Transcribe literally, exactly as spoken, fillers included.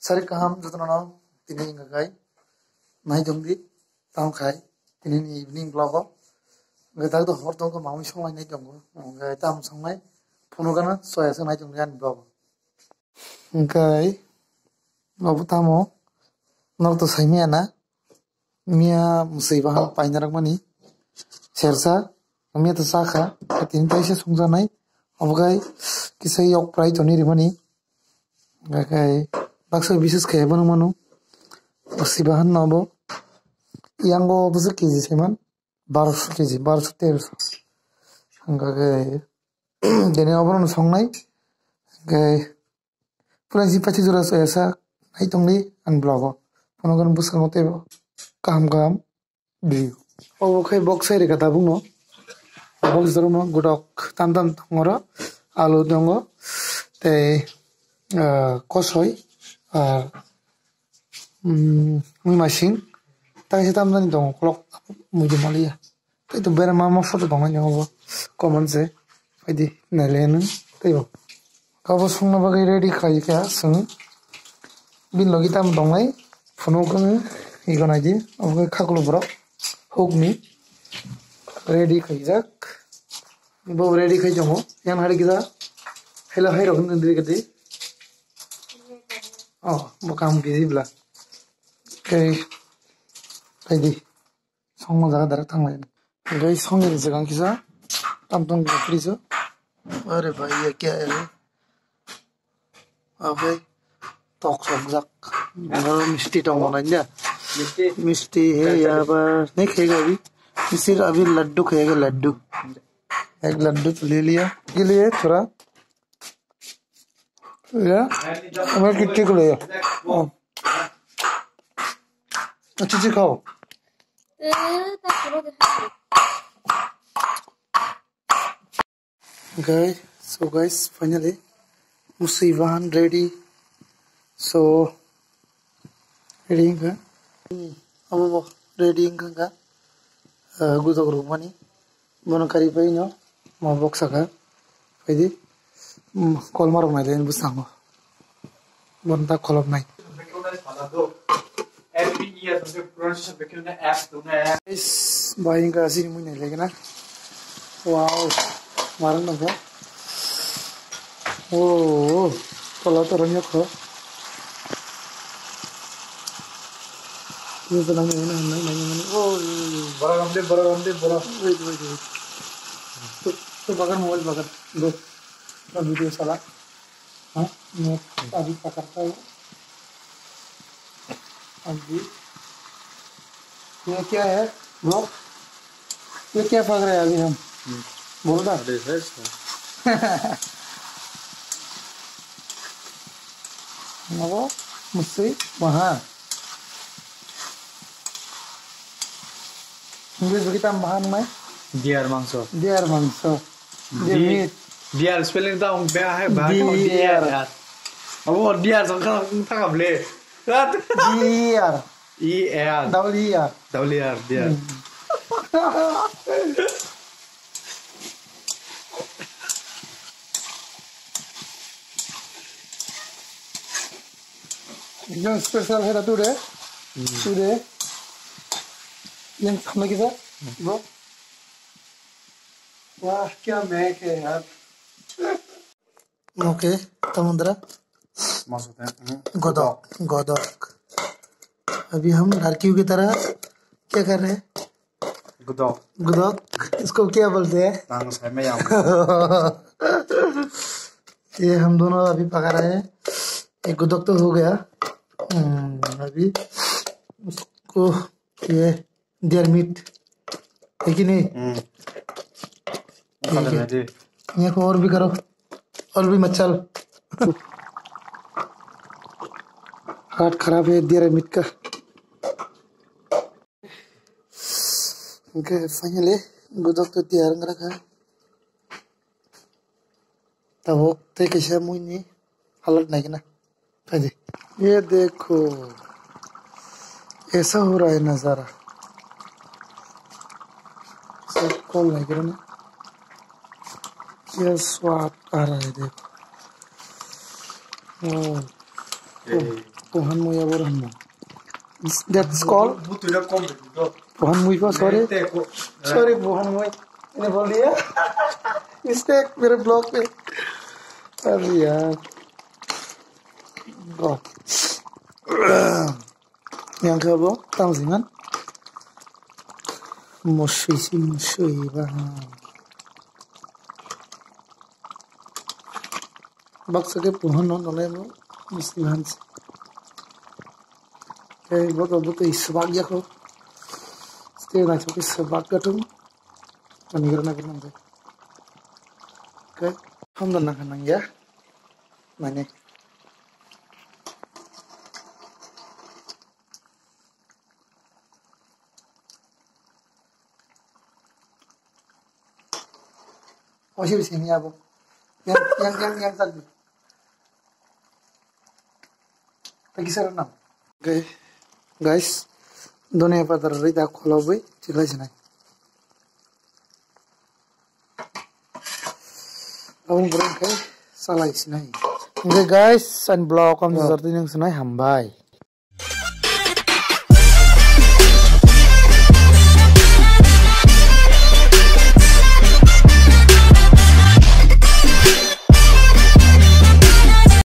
Sari kaham jotono tini hingka khai nai tong di, tamo khai tini ni evening vlog o. Hingke tak do hor tong khe mamui songlai nai tongo, hingke tamo songnai phunukgana soya se nai tong di ani vlog o. Hingke obo tamo norok to sai manya na. Miya mwswi bahan paina rwkmani sersa, miya ta chakha, tini taisa songjaknai, obo khai kisa yok prai toni rimani, hwnkhe baksa bises khe bono mano, mwswi bahan no obo, yango bwswk keji saiman, barosho keji, barosho terosho, hwnkhe tini obono songnai, hwnkhe. Pura jipachi jora soyasa nai tongdi ang vlog o. Phunukgani bwskango teibo kaham kaham video. Obo khe box sai rwkha tabukno. Box jorokno godok tam tam tongo oro. Alu tongo. Tei, ah, kosoi. Ah, mm, mui masing. Tei se tam tam tongo kolok muido maliya. Tei to berama ma photo tongmani obo common se. Phaidi nailai nw tei bo. Kabo songna bagwi ready khai kha chwng. Bini logi tamo tongnai phunuk wng ego naidi obo khe khakulu borok hukni ready khaijak. Bo ready khai tongo yang hari kisa hello hai rok wng di. Oh bo kam busy bla. Khe phaidi. Songma jaga direct thanglai. Hingke songni rijak ang kisa. Tam tong kisa fridge o. Are bhai, ye kya hai? Abe tok sokjak. Aro misti tong mano ya. Misti. Misti he ya ba. Nahi khayega abhi. Sirf abhi laddu khayega, laddu. Ek laddu to le liya. Ye liye thoda. Ya, मैं कितने को ले? ओ। अच्छे से खाओ। Guys, so guys, finally, musi bahan ready. So, ready ka? Hmm, abo ready ka? Ah, gudok rukmani. Bono kari pai no, ma box saka. Phaidi. Hmm, kolma rok nai le bwskango. Bono ta kholop nai. Guys, bai wngkha asini mui nai le gana. Wow, marang nangkha. Oh, tola torong yokho. Ini tenang ini, ini, ini, ini. Oh, ini. Bora ramde, bora ramde, bora. Wait, wait, wait. Tu, tu bagar mobile bagar. Go. Video sala. हाँ, मैं अभी पकड़ता हूँ। अभी ये क्या है, ब्रो? ये क्या पकड़ रहे हैं अभी हम? हम्म। बोल ना। अरे, है इसका। Nabo, musi, maha. English bagi tam maha nai? Deer mangso. Deer mangso. Deer meat. Deer spelling ta ong bea hai ba. Deer. Abo deer sang kha thang able. Deer. E R. Double E R. Double E R, deer. Hmm. Ekdom special hai da tu re. Hmm. Tu re. Yang sama kita, bro. Wah, kya mehek hai yaar. Okay, tamandra. Masuk ya. Hmm. Godok, godok. अभी हम लड़कियों की तरह क्या कर रहे हैं? Godok. Godok, इसको क्या बोलते हैं? Tang sai mai yang. ये हम दोनों अभी पका रहे हैं। एक गुदक तो हो गया। हम्म, अभी उसको ये deer meat है कि नहीं? हम्म। ठीक है। ये को और भी करो, और भी मत चल। हाथ खराब है deer meat का। Okay, finally, gudok to tiyar wngkha kha. Tabuk tei kaisa muini halat nai khna. Phaidi. Ye dekho. Aisa ho raha hai nazara. Sab kol nai khna. Ye swad aa raha hai dekho. Oh. Hey. Puhan mui abo rwngmung. That's called Butuira kom betudo. Puhan mui pa, sorry. Te ko. Sorry, puhan mui. Ini bol dia. Mistake, mere vlog pe. Arre yaar. Go. Yang khe bo tang singan. Mosui si mosui ba. Baksa khe puhan no nolai mo. Mosui han si. Hey, boto boto isbak ya ko. Stay na choki isbak ka tum. Ani gara na gara na. Okay. Hamdan na kanang ya. Mane. Osi bisi ni abo. Yang yang yang yang tadi. Tagi sara nam. Okay. Guys, dunia padar rida kholo bui chilai sinai. Abang berang kai salai sinai. Okay guys, and vlog am sarti nang sinai hambai.